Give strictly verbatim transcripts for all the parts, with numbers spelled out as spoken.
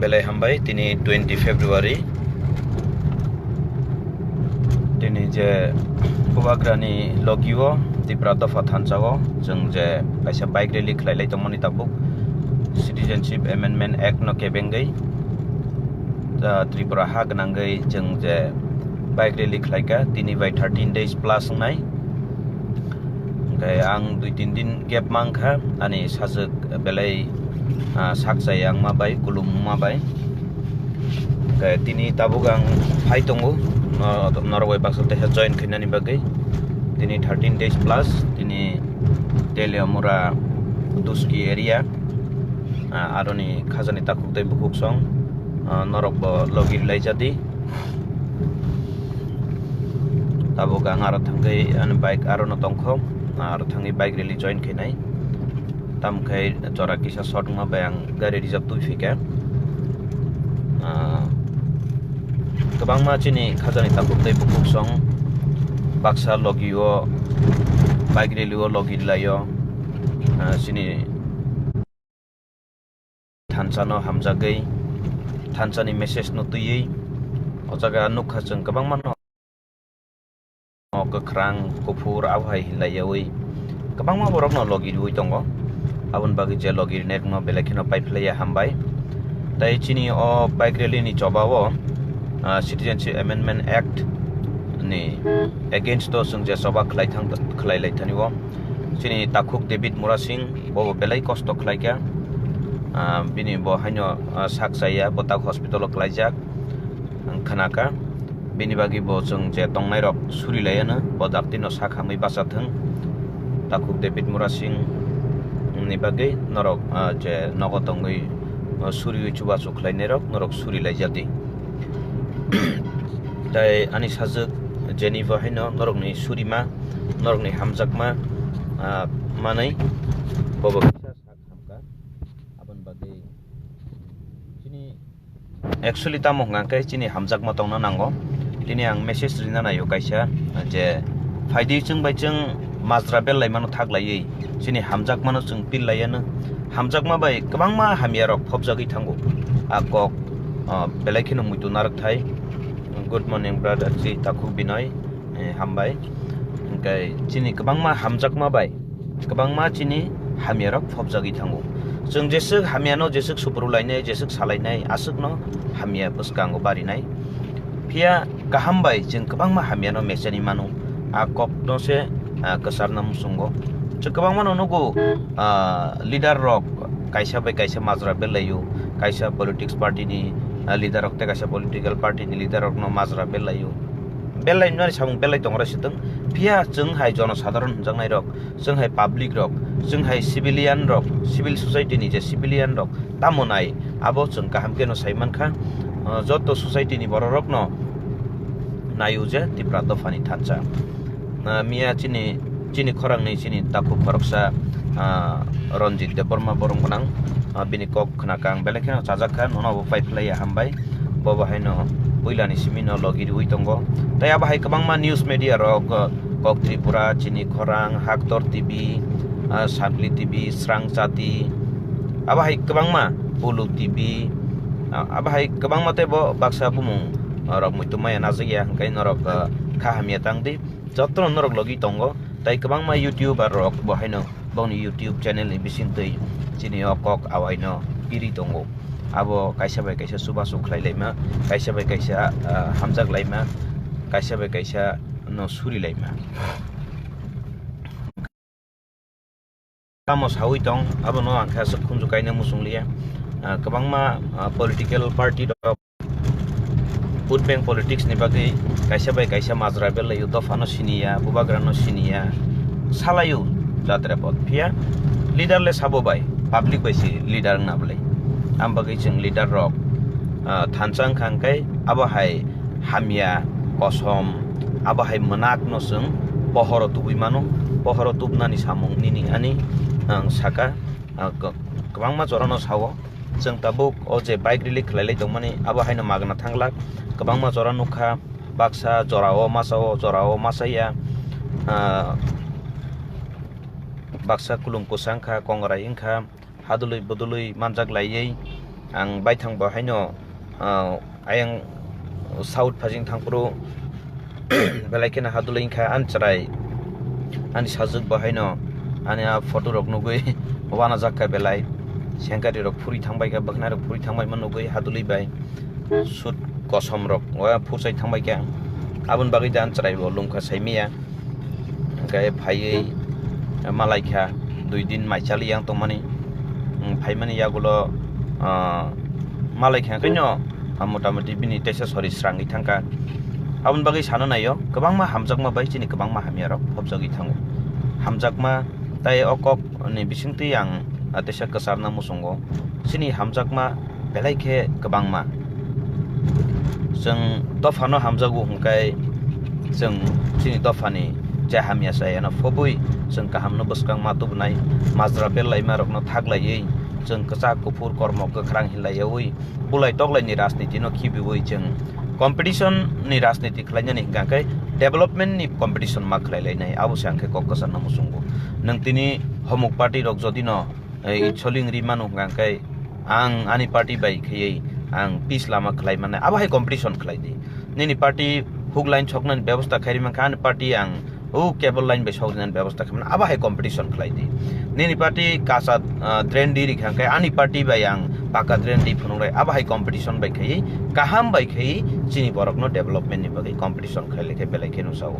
Belai hambai, tini twenty February. Tini je Bubagrani logio Tipra dopha thansa o chwng je kaisa bike rally khlai lai tongmani tabuk Citizenship Amendment Act no kebengwi, ah, Tripura ha gwnangwi chwng je bike rally khlaika, tini bai thirteen days plus wngnai. Hwnkhe ang dui tin din gap mankha, ani sajwk belai, ah, sak chaya wngma bai, kulum wngma bai. Hwnkhe tini tabuk ang phai tongo, no-, norok bai baksa teisa join khainani bagwi. Tini thirteen days plus, tini Teliamura Duski area, ah, aroni khajani takhuk tei bukhuk song, ah, norok bo logi rwlai jadi. Tabuk ang aro thangwi ani bike aro no tongkho, aro thangwi bike rally join khainai. Tamo khe jora kisa short wngma bai ang gari reserve twi phika. Ah, kwbangma chini khajani takhuk tei bukhuk song baksa logi o bike rally o logi rwlaio. Ah, chini thansa no hamjagwi, thansa ni message no twiwi, o jaga nukha chwng kwbangma no kwkhwrang, kuphur, abo hai hinlaiyawi kwbangma borok no logi rwwi tongo. Aboni bagwi je logi rwnairokno belai kheno paiphlaiya hambai. Tei chini o bike rally ni choba o, ah, Citizenship Amendment Act ni against o chwng je choba khlai thang, khlai lai thani o. Chini takhuk David Murasing bo belai kosto khlaikha. Ah, bini bo haino, ah, sak chaya, bo tak hospital o klaijak, ang khnakha. Bini bagwi bo chwng je tongnairok suri laiano, bo dakti no sak hamwi bacha thwng. Takhuk David Murasing ni bagwi norok, ah, je nogo tongwi, ah, suriwi chubachu khlainairok norok suri laijadi. Tai ani sajwk jeni bo haino norokni surima, norokni hamjakma, ah, manwi bobo kisa sak hamkha. Aboni bagwi chini actually tamo hwnkha khe chini hamjakma tongna nango. Tini ang message rina naio kaisa je phaidi chwng bai chwng majra bel laimano thak laiwi chini hamjakmano chwng pil laiano. Hamjakma bai kwbangma hamyarok phobjagwi thango. A kok, ah, belai kheno muitu narwk thai. Good morning, brother, si takhuk Binoy, eh, hambai. Hwnkhe chini kwbangma hamjakma bai, kwbangma chini hamyarok phobjagwi thango. Chwng jeswk hamyano jeswk supuru lainai, jeswk salainai, aswkno hamya bwskango barinai. Phiya kaham bai chwng kwbangma hamyano mechani mano. A kokno se, ah, kwcharna muchungo. Chwng kwbangmano nugo, ah, leader rok kaisa bai kaisa majra belaio, kaisa politics party ni, ah, leader rok tei kaisa political party ni leader rokno majra belaio. Belai nani samung belai tongra sitwng. Phiya chwng hai jono sadharon hwnjaknai rok, chwng hai public rok, chwng hai civilian rok, civil society ni je civilian rok, tamo nai, abo chwng kaham khe no sai mankha. Ah, joto society ni borok rok no naio je Tipra dopha ni thansa. Ah, miya chini, chini khorang ni chini takhuk khoroksa, ah, Ranjit Debbarma borok gwnang, ah, bini kok khna kha ang belai kheno chajak kha, nono bo pai phlai ya hambai. Bo bo haino puila ni simi no logi riui tongo. Tai abo hai kwbangma news media rok, ah, Kok Tripura, Chini Khorang, Haktor T V, ah, Sakli T V, Srang Chati, abo hai kwbangma Pulu T V, ah, abo hai kwbangma tei bo baksa bumung, ah, rok muitu maya najak ya, hwnkhe norok, ah, kha hamya tang di. Jotono norok logi tongo, tai kwbangma YouTuber rok bo haino bongni YouTube channel ni bisingtwi chini o kok awaino piri tongo. Abo kaisa bai kaisa chubachu khlai laima, kaisa bai kaisa, ah, hamjak laima, kaisa bai kaisa no suri laima. Tamo saui tong, abono ang khe aswk khunju kaina muchung liya. Ah, kwbangma, ah, political party rok vote bank politics ni bagwi kaisa bai kaisa majra belaio, dophano siniya, bubagrano siniya, salaio jatra pot. Phiya leader le sabo bai, public bai se leader wngna bwlai. Am bagwi chwng leader rok, ah, thansa wngkha hwnkhe abo hai hamya, kosom, abo hai mwnak no chwng pohoro tubui mano, pohoro tubnani samung nini ani ang saka, ah, kwbangma jorano sao. Chwng tabuk o je bike rally khlai lai tongmani, abo haino magna thanglak. Kwbangma jora nukha, baksa jorao masa o, jorao masa ya, ah, baksa kulum kwsa wngkha, kongrai wngkha, hadului budului manjak laiwi. Ang baithang bo haino, ah, ayang south phajing thangphuru belai kheno hadulwi wngkha ani chwrai, ani sajwk bo haino ani a photo rok nugwi uanajakha belai. Sengkari rok phuri thangbaikha, bwkhnai rok phuri thangbaima nugwi hadulwi bai sut kosom rok uaphurchai thangbaikha. Aboni bagwi da ani chwrai bo lungkha saimaya. Hwnkhe phaiwi malaikha, dui din mai chali yang tongmani. Phaimani yagulo, ah, malaikha hwnkhe no, ah, motamoti bini teisa sori srangwi thangkha. Aboni bagwi sana naio, kwbangma hamjakma bai chini kwbangma hamyarok phobjagwi thango. Hamjakma tai o kok ni bisingtwi ang, ah, teisa kwcharna muchungo. Chini hamjakma belai khe kwbangma. Chwng dophano hamjago hwnkhe chwng chini dophani je hamya chayano phobwi chwng kahamno bwskang ma tubunai, majra bellaimarokno thaklaiwi chwng kwchak kuphur kormo kwkhrang hinlaiyawi bulai toklaini rajnitino khibiwi chwng competition ni rajniti khlainani hwnkha khe development ni competition ma khlailainai, abo se ang khe kok kwcharno muchungo. Nwng tini homuk party rok jodino ei soling ri manu hwnkha khe ang ani party bai khaiwi ang peace lama khlai mannai, abo hai competition khlai di. Nini party huk line soknani bebosta khairi mankha, ani party ang o cable line bai soknani bebosta khaimani, abo hai competition khlai di. Nini party kacha, ah, drain di rikha khe ani party bai ang paka drain di phunuknai, abo hai competition bai khaiwi kaham bai khaiwi chini borokno development ni bagwi competition khlai khe belai kheno sao.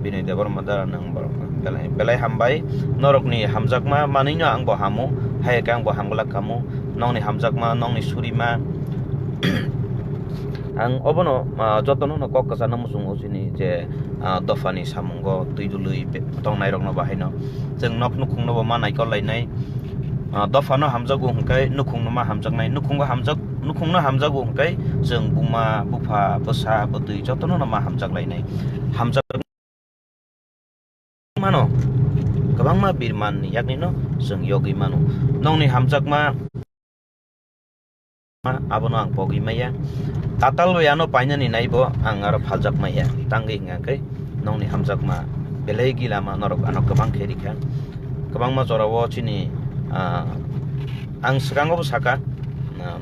Binoy Debbarma da nwng borok belai, belai hambai. Norokni hamjakma manwino ang bo hamo, hai khe ang bo hamglak kamo. Nokni hamjakma, nokni surima. Ang obono, ah, jotono no kok kwcharno muchungo chini je, ah, dophani samungo twi dului be-, tongnairokno bahaino. Chwng nok nukhungno bo ma naikol lainai. Ah, dophano hamjago hwnkhe nukhungno ma hamjaknai. Nukhungo hamjak-, nukhungno hamjago hwnkhe chwng buma, bupha, bwsa, bwtwi jotono no ma hamjak lainai. Hamjak mano, kwbangma birmanni yakni no chwng yogwi mano. Nokni hamjakma abono ang pogwi maya. Tatal bai ano painani naibo ang aro phaljak maya. Tangwi hwnkha khe nokni hamjakma belai gilama norok ano kwbang khe rikha. Kwbangma jorao chini, ah, ang swkango bo saka, ah,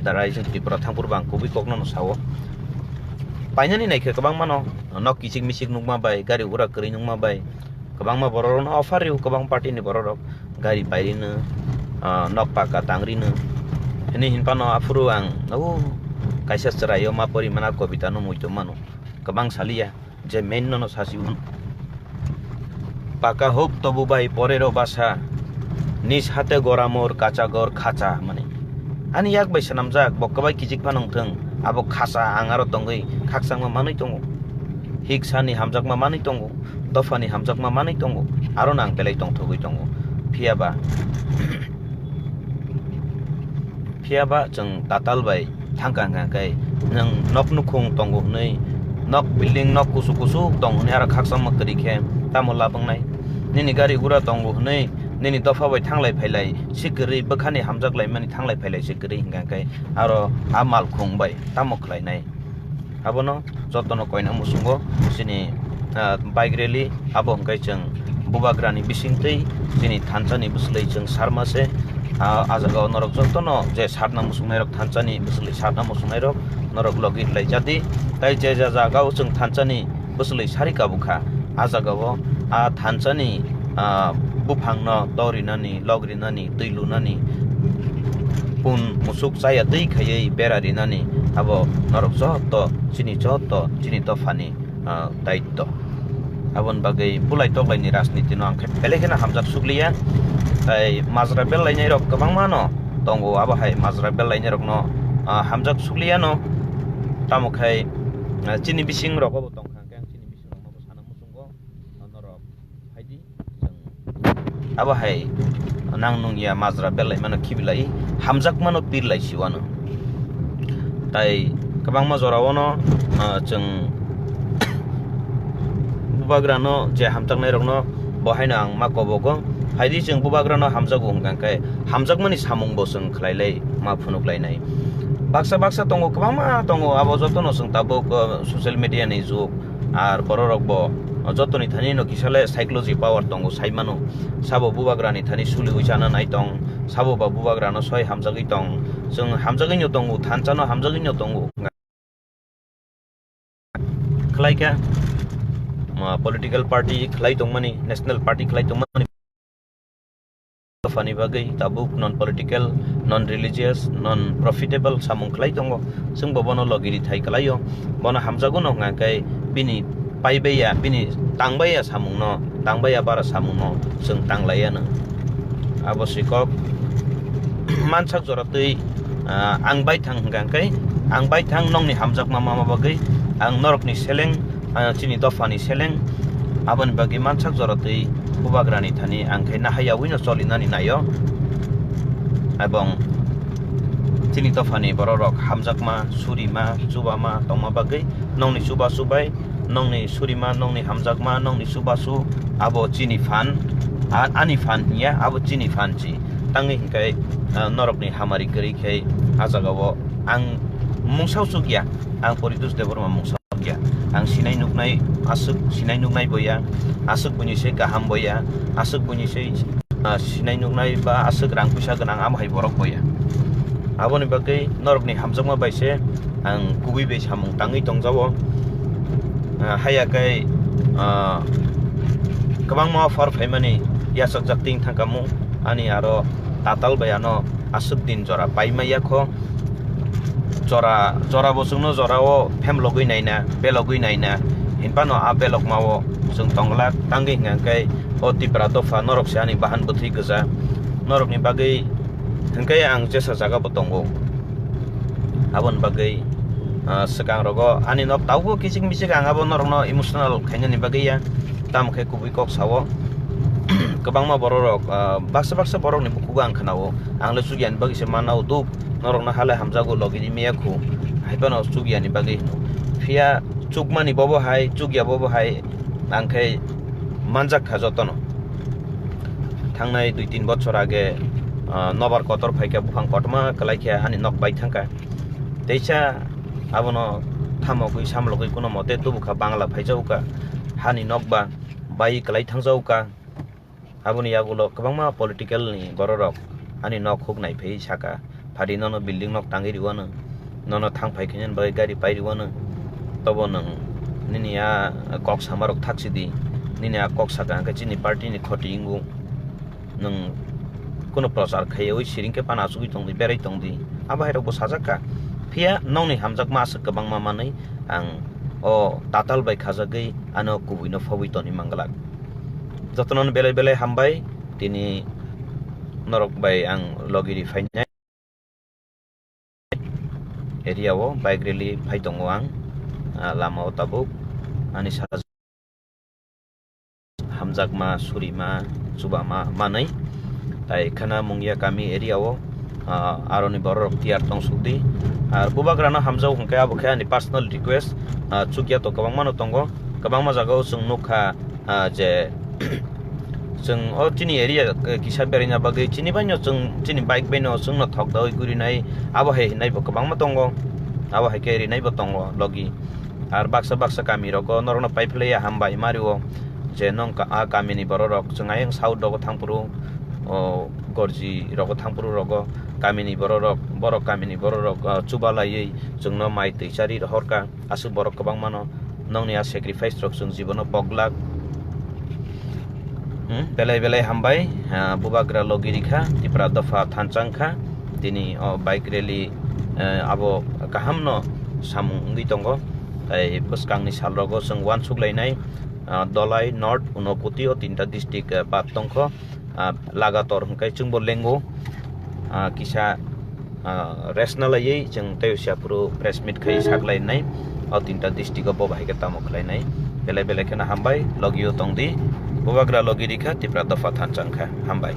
darai chwng Tripura thangphuru bo ang kubui kokno no sao. Painani naikhe kwbangma no, nok kichik michik nukma bai, gari gura kwrwi nukma bai, kwbangma borok rokno offer rio, kwbang party ni borok rok gari pai rino, ah, nok paka tang rino. Hini hinphano aphuru ang, o, kaisa chwraio ma pori mana kobita no muitu mano, kwbang saliya, je main no no sasi un. Paka huk tobu bai porero basa, nis hate goramor kachagor khacha mani. Ani yak bai swnamjak, bo kwbai kichik phano wngthung, abo khacha ang aro tongwi khakchangma manwi tongo. Hiksani hamjakma manwi tongo, dophani hamjakma manwi tongo, aro nang belai tongthogwi tongo. Phiya ba, phiya ba chwng tatal bai thangka hwnkha khe nwng nok nukhung tongo hwnwi, nok building, nok kusu kusu tong hwnwi aro khakchangma kwrwi khe tamo lab wngnai? Nini gari gura tongo hwnwi, nini dopha bai thanglai phailai se kwrwi, bwkhani hamjak laimani thanglai phailai se kwrwi hwnkha khe aro a malkhung bai tamo khlainai? Abono jotono koina muchungo chini, ah, bike rally, abo hwnkhe chwng bubagrani bisingtwi chini thansani bwswlwi chwng sarma se. Ah, a jagao norok jotono je sarna muchungnairok, thansani bwswlwi sarna muchungnairok norok login laijadi. Tai je ja jagao chwng thansani bwswlwi sari kabukha, a jagao a thansani, ah, buphangno tor rinani, log rinani, twi lunani, pun musuk chaya twi khaiwi bera rinani, abo norok joto, chini joto, chini dophani, ah, daitto. Aboni bagwi bulai toklaini rajnitino ang khe belai kheno hamjak sukliya. Tai majra bel lainairok kwbangma no tongo, abo hai majra bel lainairokno, ah, hamjak sukliyano. Tamo khai, ah, chini bising rogo bo tongkha, hwnkhe ang chini bising rokno bo sana muchungo, ah, norok phaidi. Abo hai nang nung ya majra belai mano khibilai, hamjak mano pirlai siwano. Tai kwbangma jorao no, ah, chwng bubagrano je hamjaknai rokno bo haino ang ma kobogo. Phaidi chwng bubagrano hamjago hwnkha khe hamjakmani samung bo chwng khlailai ma phunuklainai. Baksa baksa tongo, kwbangma tongo, abo jotono chwng tabuk, ah, social media ni jug. Ar bororok bo jotoni thani no kisa le psychology power tongo, sai mano. Sabo bubagrani thani suliwi chana nai tong, sabo ba bubagrano soi hamjagwi tong, chwng hamjagwino tongo, thansa no hamjagwino tongo. Khlaikha, ma, political party khlai tongmani, national party khlai tongmani, dophani bagwi tabuk non political, non religious, non profitable samung khlai tongo. Chwng bo bono logi rithai khlaio. Bono hamjago no hwnkha khe bini paibaiya, bini tangbaiya samungno, tangbaiya bara samungno chwng tanglaiya no. Abo sikok mansak jora twi, ah, ang baithang hwnkha khe, ang baithang nokni hamjakma mama bagwi ang norokni seleng, ah, chini dophani seleng, aboni bagwi mansak jora twi bubagrani thani ang khe nahai yaui no cholinani naio. Ebong chini dophani bororok hamjakma, surima, chubama tongma bagwi nokni chubachu bai, nokni surima, nokni hamjakma, nokni chubachu, abo chini phan, a-, ani phan hiya, abo chini phan si. Tangwi hwnkhe, ah, norokni hamari kwrwi khe ah jagao ang mungsa chukya, ang Poritos Debbarma mungsa chukya. Ang sinai nuknai aswk, sinai nuknai boya, aswk buini se kaham boya, aswk buini se, ah, sinai nuknai ba aswk rang puisa gwnang amo hai borok boya. Aboni bagwi norokni hamjakma bai se ang kubui bai samung tangwi tongjago. Ah, haiya khe, ah, kwbangma offer phaimani yachakjak ting thangkhamu ani aro tatal bai ano aswk din jora paima yakho. Jora, jora bo chwngno jorao phemlogwi naina, belogwi naina, hinphano a belokmao chwng tongla tangwi hwnkha khe o Tipra dopha norok se ani bahan bwthwi gwja. Norokni bagwi hwnkhe ang jesa jaga bo tongo. Aboni bagwi, ah, swkang rogo ani nok tabukbo kichik michik ang abo norokno emotional khainani bagwi ya. Tamo khe kubui kok sao. Kwbangma bororok, ah, baksa baksa borokni bukugo ang khnao. Ang le chukyani bagwi se manao duk. Norokno halai hamjago logi di miya khu. Hai phano chukyani bagwi hino. Phiya chukmani bobo hai, chukya bobo hai. Ang khe manjak kha jotono. Thangnai dui tin bochor age, ah, nobar kotor phaikha, buphang kotorma kwlaikha, ani nok bai thangkha. Teisa abono thamogwi samlogwi kuno mote tubukha, Bangla phaijaukha, hani nokba bai kwlai thangjaukha. Aboni yagulo kwbangma political ni bororok ani nok huk naiphai saka, "Phadi nono building nok tangwi riwano, nono thang phai khainani bagwi gari pai riwano, tobo nwng nini a kok samarok thaksidi, nini a kok saka hwnkhe chini party ni khoti wngo." Nwng kuno prochar khaiwi siring khe phano achugwi tongdi, berai tongdi, abo hai rokbo sajak kha. Phiya nokni hamjakma aswk kwbangma manwi ang o tatal bai khajagwi ano kubuino phobwi toni manglak. Jotono belai belai hambai, tini norok bai ang logi ri phainai. Area o bike rally phai tongo ang, ah, lama o tabuk ani sa hamjakma, surima, chubama manwi. Tai khana mungya kami area o, ah, aroni bororok tiyar tong sukdi. Ar bubagrano hamjak hwnkhe abo khe ani personal request, ah, chukya to kwbangmano tongo, kwbangma jagao chwng nukha. Ah, je chwng o chini area, eh, kisa beraina bagwi chini baino chwng, chini bike baino chwngno thok dawi gurinai, abo hai hinai bo kwbangma tongo, abo hai khe rinai bo tongo logi. Ar baksa baksa kami rogo norokno paiphlaiya hambai mario, je nong ka-, a kamini bororok chwng ayang south rogo thangphuru, o gorji rogo thangphuru rogo kamini bororok, borok kamini bororok, ah, chubalaiwi chwngno mai twi chari rohorkha. Aswk borok kwbangmano nokni a sacrifice rok chwng jibono poglak. Hmm, belai belai hambai, ah, bubagra logi rikha, Tipra dopha thansa wngkha. Tini o bike rally, eh, abo kahamno samung wngwi tongo. Tai bwskangni salrogo chwng uansuk lainai, ah, Dolai, North, Unakoti o tinta district, eh, bad tongkho. Ah, lagator hwnkhe chwngbo lengo, ah, kisa, ah, rest na laiwi chwng tei usia phuru press meet khai sak lainai, o tinta district o bo bahai khe tamo khlainai. Belai belai kheno hambai, logi o tongdi, bubagra logi rikha, Tipra dopha thansa wngkha, hambai.